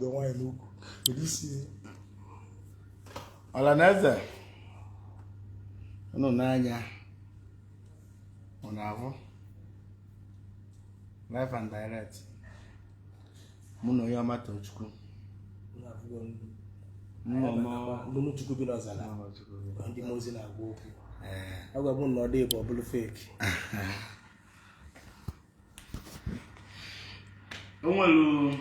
Jide nwaanyị n'ukwu. Kedu isi? Ọlanaeze, unu n'anya unu ahụ live and direct, mụ na onye ọma Tochukwu. Nnụnụ Chukwu bi n'ọzara, ndị mmụọ ozi na-agwa okwu. Ọ gwagbu na ọ dị bụ ọ bụrụ fake. O nwere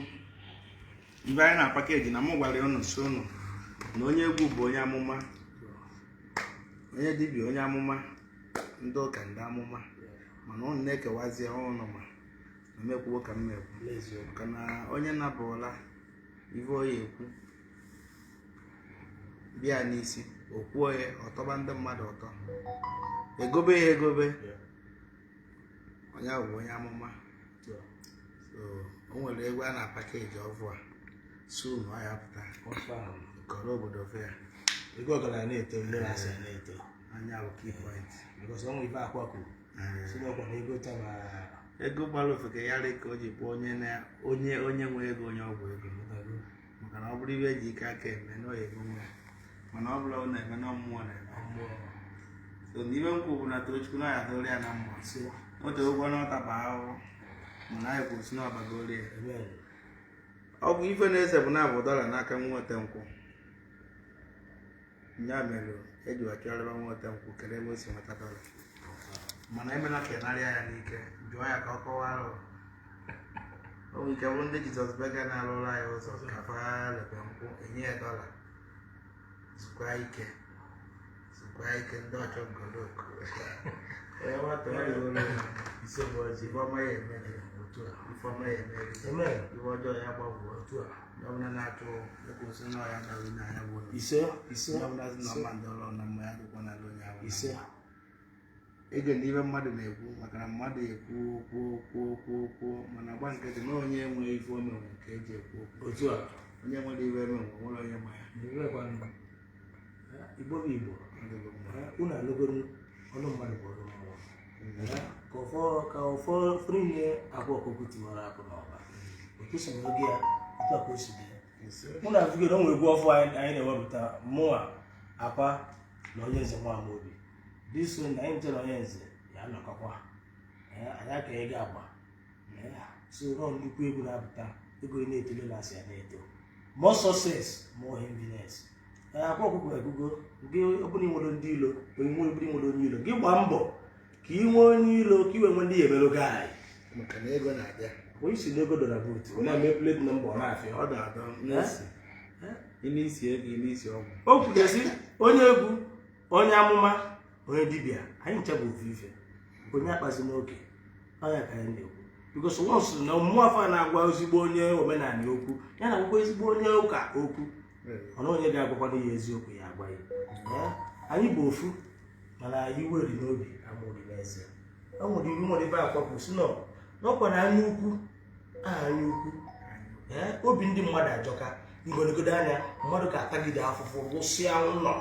mgbe anyị na-apakeji na mụ gwara ya unu si unu na onye egwu bụ onye amụma, onye dibịa onye amụma, ndị ụka ndị amụma, mana unu na-ekewazi ọnụ ma na m ekwuwo ka m na-ekwu. N'eziokwu. Maka na onye nabụla ife oya ekwu bịa n'isi o kwuo ya, ọtọba ndị mmadụ ụtọ, egobe ya egobe, onye ahụ bụ onye amụma. So o nwere egwu a na-apakeji ọvụ a soon ọ ya pụta kọrọ obodo fe ya. Ego ọgaranya na-eto, ndị na-asị ya na-eto. Anya bụ key point. Because ọnwa ife akwa kwuru si n'ọkwa na ego tama. Ego gbara ofeke ya dị ka o ji kpọọ onye na onye onye nwe ego, onye ọgwụ ego, maka na ọ bụrụ ibe eji ike aka eme na ọ ya ego nwe, mana ọ bụla ọ na-eme na mmụọ na-eme. So na ibe nkwu bụ na Tochukwu na ya dụrụ ya na mma otu ụgwọ na ọtaba ahụhụ, mana anyị kwuru si na ọbagoro ya. Amen. Ọ bụ ife na-ese bụ na abụ dọla n'aka nwa nkwụ ya mere eji wachọrịba nwa nkwụ kere ebe o si nweta dọla, mana emela ka ị narịa ya n'ike, jụọ ya ka ọ kọwara. O nwere ike bụrụ ndị Jizọs Bega na-arụrụ anyị ụzọ ka fa lebe nkwụ enye ya dọla. Zukwa ike, zukwa ike, ndị ọchọ ngoloko onye nwata ọ dịgoro. Ise bụ ọjị. Ife ọma ya eme gị. Otu a. Ife ọma ya eme gị. Amen. Ife ọjọọ ya gbagbuo. Otu a. Onye ọbụla na-achụ ekwesị na ọya dara onye ahịa bụ onye. Ise, ise. Onye ọbụla sị na ọma ndị ọrụ na mma ya dịkwa n'ala onye ahụ. Ise. Ege na ibe mmadụ na-ekwu, maka na mmadụ ekwu kwuo kwuo kwuo kwuo, mana gba nkịtị na onye enwe ife o menwe ka eji ekwu okwu. Otu a. Onye nwere ibe emenwe nwere onye ma ya. Ebekwanụ. Igbo bụ Igbo. Ọ dịgo mma. Unu anụgoro ọnụ mmadụ bụ ọnụ mmụọ. Ka ọfọ ka ọfọ niile akwa ọkụkụ tiwara akụ n'ọba otu si oge ya, otu a ka o si dị. Ise. Mụ na afụgoro onwe egwu ọfụ anyị na-ewepụta, mụnwa akwa na onye nze nwa Amaobi this one anyị nche na onye nze ya anọkọkwa. Anyị aka ego agba. So rọ nnukwu egwu na-apụta, ego ị na-etole na asị ya na-eto, more success, more enviness. Ee, akwa ọkụkọ egugo gị. Ọbụla nwere ndị ilo, onye nwere ọbụla nwere onye ilo gị, gbaa mbọ ka ị nwee onye ilo, ka ị wee nwee ndị ya emerụ gị anyị. Maka na ego na-abịa. Onye si n'ego dọrọ buutu ọ na-eme plate number ọ na-afịa. Ọ na-adọ n'isi ị na-isi ego, ị na-isi ọgwụ. O kwugasị onye egwu, onye amụma, onye dibịa, anyị ncha bụ ofu ife. Onye akpazi n'oge ọnya ka anyị na-ekwu, because once na mmụọ afọ a na-agwa ezigbo onye omenala okwu, ya na-agwakwa ezigbo onye ụka okwu, mana onye ga-agwakwana ya eziokwu ya agwa ya. Ee, anyị bụ ofu, mana iwe dị n'obi amụrụ n'eze. O nwere iwu nwere ebe akwa si nọ n'ọkwa na anya ukwu, anya ukwu. Ee, obi ndị mmadụ ajọka. Ngologodo anya mmadụ ga-atagide afụfụ rụsịa ụlọ,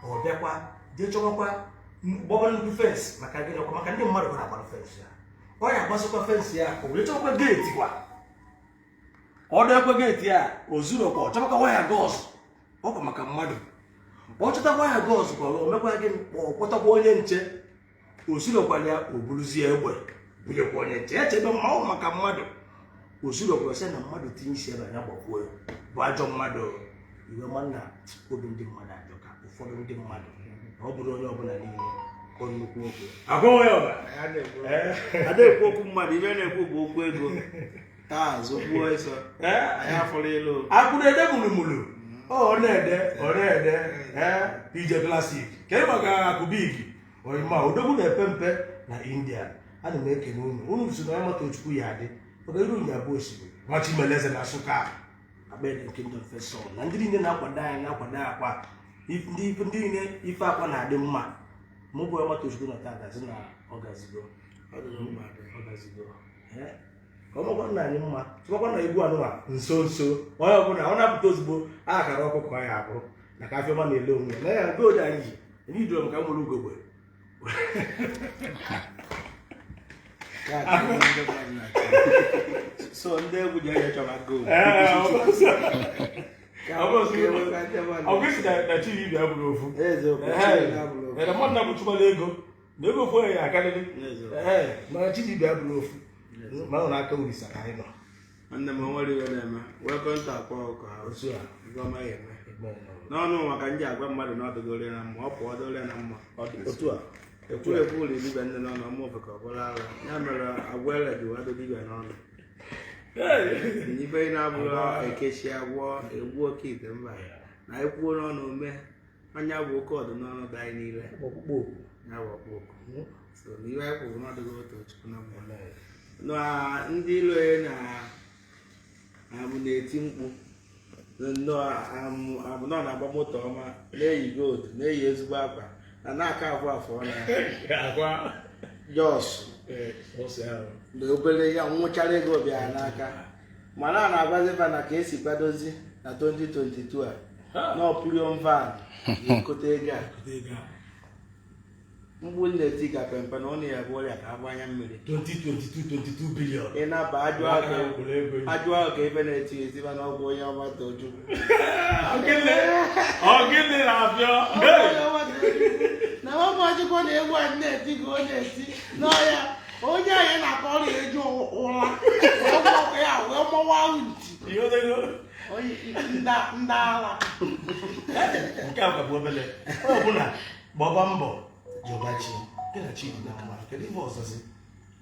ọ bịakwa jee chọwakwa gbaba nnukwu fence. Maka gịnị? Ọkwa maka ndị mmadụ gwara agbara fence ya, ọ ya agbasịkwa fence ya, o were chọwakwa gate kwa, ọ dọkwa gate ya, o zurokwa, ọ chọwakwa wire gauze, ọkwa maka mmadụ. Ọ chọta wire gauze kwa, o mekwa gịnị? Ọ kpọtakwa onye nche, o zurokwana ya, o buruzie egbe bunyekwa onye nche ya chebe ma ọ maka mmadụ. O zurokwa, sị na mmadụ tinye isi ebe anya gbakwuo ya bụ ajọ mmadụ. Iwe nwanna, obi ndị mmadụ ajọka. Ụfọdụ ndị mmadụ na ọ bụrụ onye ọbụla niile ọ nnukwu okwu agwa ya ọba. A na-ekwu okwu mmadụ, ibe na-ekwu bụ okwu ego taa azụ gbuo ịsọ anyị afọrọ ilu. Akwụ na-ede mụrụmụrụ, ọ na-ede, ọ na-ede. Ee, DJ Classic, kedu maka akụbigi oyima odogwu na-epe mpe na India? Ana m ekene unu. Unu si na onye Tochukwu ya adị maka iru nya bụ osimiri nwa Chimeleze na Nsụka Akpede Kingdom First Son na ndị niile na-akwado anyị, na-akwado akwa ndị niile ife akwa na-adị mma. Mụ bụ onye Tochukwu na tata sị na ọ gazigo. Ọ dịgo mma dị. Ọ gazigo. Ee, ka ọ makwa nna anyị mma, tụmakwa na egwu anụwa nso nso onye ọbụla ọ na-apụta ozugbo akara ọkụkọ ya abụrụ na ka afịọma na-ele onwe ya na ya gold anyị ji anyị doro m ka m nwere ugogbe. Ya ka ndị mmadụ na-achọ. So ndị egwu ji eje chọba gold. Ka Ọ bụrụ ka enwe ka ndị mmadụ- ọ bụ isi na chi dibịa bụrụ ofu. Eziokwu, Ehe. chi na-abụrụ ofu. Ee, mmadụ na-abụchụkwala ego na ego ofu ya akarịrị. Eziokwu. Ee, mana chi dibịa bụrụ ofu, mana ọ na-aka Olisa ka anyị nọ. Nwanne m, o nwere iwe na-eme. Welcome to Akwa Ọkụkọ House. Otu a. Ife ọma ya eme. N'ọnụ maka ndị agwa mmadụ na ọdụgoro ya na mma, ọ pụọ dụrụ ya na mma. Otu a. Ekwu ekwu ụlọ dibịa nne n'ọnụ ọma ofe ka ọ bụrụ ara. Ya mere agwa ele ji wee dụ dibịa n'ọnụ. Ife ị na-abụrụ ekechi agwọ egbu oke ite mba na ekwuo n'ọnụ ome anya bụ oke ọdụ n'ọnụ dị anyị niile. Ọkpụkpọ oku. Ya bụ ọkpụ oku. So na iwe anyị kwuru n'ọdụgo otu Chukwu na mma na ndị ilo ya na amụ na-eti mkpu nnọọ amụ amụ nọ na-agba moto ọma, na-eyi gold, na-eyi ezigbo akwa, na na-aka afọ afọ na Akwa. Jos. Ee, ọsọ ahụ. Na obere ya nwụchara ego bịara n'aka, mana a na-agwazifa na ka esi kwadozi na 2022 a na ọpụrion van ga-ekote ego a. Mgbu na-eti ka pempe na ụnụ ya bụ ọrịa ka agba anya mmiri. 2022, 22 billion. Ị na-aba ajụ ahụ. Aka ego. Ajụ ahụ ka ebe na-eti etiba na ọgwụ onye ọma Tochukwu. Ogene, ogene na-abịa. Hey! Na ọmachukwu na egwu a na-eti ka ọ na-eti n'ọya onye anyị na-akọ ọrịa eju ụra wee gwọ ya wee mọwa ahụ ntị. Ihe odego. Onye nda ala. Nke a ka bụ obele. Onye ọbụla gbaba mbọ jọba chi gị na chi dị na mma. Kedu ife ọzọzi?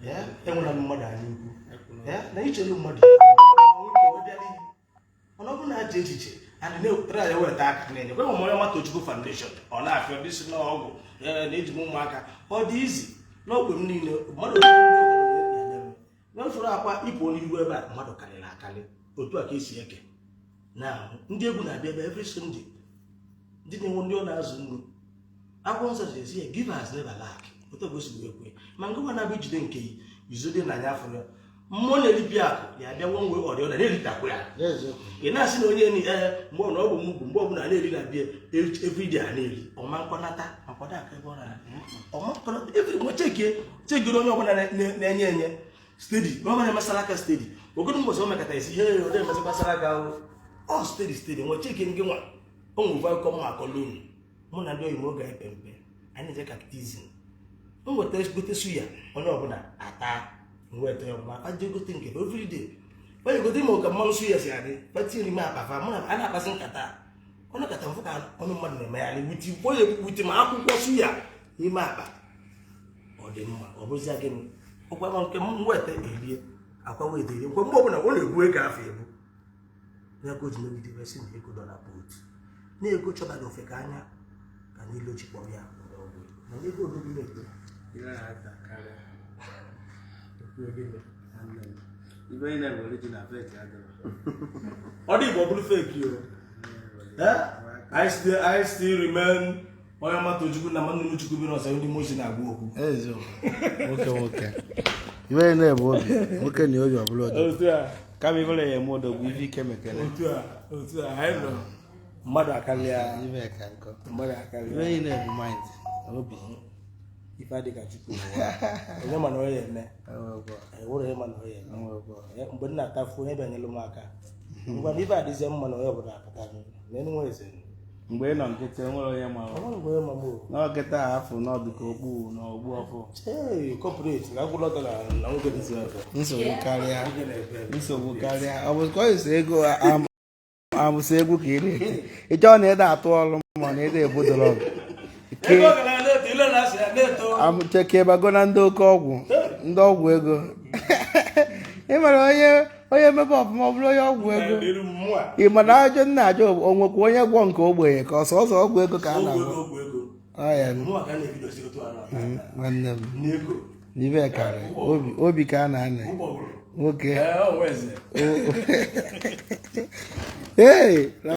Ya enwela m mmadụ anya ukwu. Ya na ichere mmadụ mana ọ bụrụ na aja echiche and na-ewetara ya weta aka na-enye kwe m onye ọma Tochukwu Foundation ọ na-afịa ndị si n'ọgwụ ee, na-eji m ụmụaka ọ dị izi n'ogbe m niile mmadụ ole ndị obodo ya na-eme n'usoro akwa ịpụ n'ihu ebe a mmadụ karịrị akarị. Otu a ka esi eke na ndị egwu na-abịa ebe every Sunday, ndị na-enwe ndị ọ na-azụ nri. Akwụkwọ nsọ ji esi ya, givers never lack. Otu a ka o si wee kwee ma nke nwa na-abịa ijide nke ya izode na anya afọ ya mmụọ na-eripịa akụ ya abịa nwe nwe ọrịa ọ na-eritakwa ya. Ị na-asị na onye ni ee mgbe ọbụla ọ bụ mugwu mgbe ọbụla na-eri na bie everyday a na-eri ọma nkọnata makwado aka ebe ọ na ọma nkọnata every nwe chekie chekere onye ọbụla na-enye enye steady onye ọbụla na-emesara aka steady ogodo mbọsị o mekata esi ihe ọ na-emesịkwasara aka ahụ ọ steady steady nwe cheke ngị nwa o nwere ụfọdụ akụkọ mma akọla unu. Mụ na ndị oyi m oge anyị pe mpe anyị na-eje catechism, m weta gote suya onye ọbụla ata nweta ya ọbụla aje gote nke everyday onye gote ma ka mmanụ suya si adị patinye n'ime akpa fa. Mụ na a na-akpasị nkata ọnụ kata mfụ ka ọnụ mmadụ na-emegharị wuti onye wuti ma akwụkwọ suya n'ime akpa ọ dị mma. Ọ bụzia gịnị ọkwa ma nke m weta erie akwa weta erie nkwa mgbe ọbụla ọ na-ebu ego afọ ebu ya ka o ji megide wee sị na ego dọ na boot na-ego chọbaghị ofe ka anya ka niile o ji kpọrọ ya mgbe ọ bụ mana ego odogwu na-ekpe. Ire na-ata karịa. Ibe niile bụ original, fake adịrọ. Ọ dị Igbo ọ bụrụ fake o. I still remain onye ọma Tochukwu na mmanụ Chukwu bi n'ọsọ ndị Mosi na-agwa okwu. Eziokwu, nwoke nwoke ibe niile bụ obi nwoke na obi ọbụla odogwu. Otu a. Kama ibere ya eme odogwu ife ike mekere. Otu a anyị nọ mmadụ akarịa. Ibe ka nkọ. Mmadụ akarịa. Ibe niile bụ mind, obi. Ife adịka Chukwu n'ụwa. Onye ma na ọ ya eme. Enwekwa. Enwere onye ma na ọ ya eme. Enwekwa. Mgbe m na-atafu onye bịanyere m aka ngwa na ife adịzie mma na onye ọbụla apụta n'elu nwa eze. Mgbe ị nọ nkịtị enwere onye ma. Ọ nwere mgbe onye ma m o. N'ọkịta afọ n'ọdụ ka okpu na ogbu ọfụ. Ee, corporate na akwụlọ ọtọ na nwoke dịzi ọzọ. Nsogbu karịa. Nwoke na-ebe. Nsogbu karịa. Ọ bụ ka ọ esi ego amụsị egwu ka ị na-eti ị chọọ na ịda atụ ọrụ ma na ịda ebudoro ọgụ. Ego ọgaranya na-eto ile na-asị ya na-eto. Chekebago na ndị oke ọgwụ, ndị ọgwụ ego. Ị mara onye onye mebe ọfụma ọ bụrụ onye ọgwụ ego. Elu mmụọ a. Ị ma na ajụ nna ajụ o nwekwa onye gwọ nke ogbenye ka ọsọ ọsọ ọgwụ ego ka a Ọgwụ na-agwọ. ego, ọgwụ ego. Ọ ya nụ. Mmụọ ka a na-ebidozi otu a na Nwanne m. N'ego. N'ibe karị obi obi ka a na-anị Ụgbọgụrụ. nwoke. Ee, ọ nwe eze. Ee.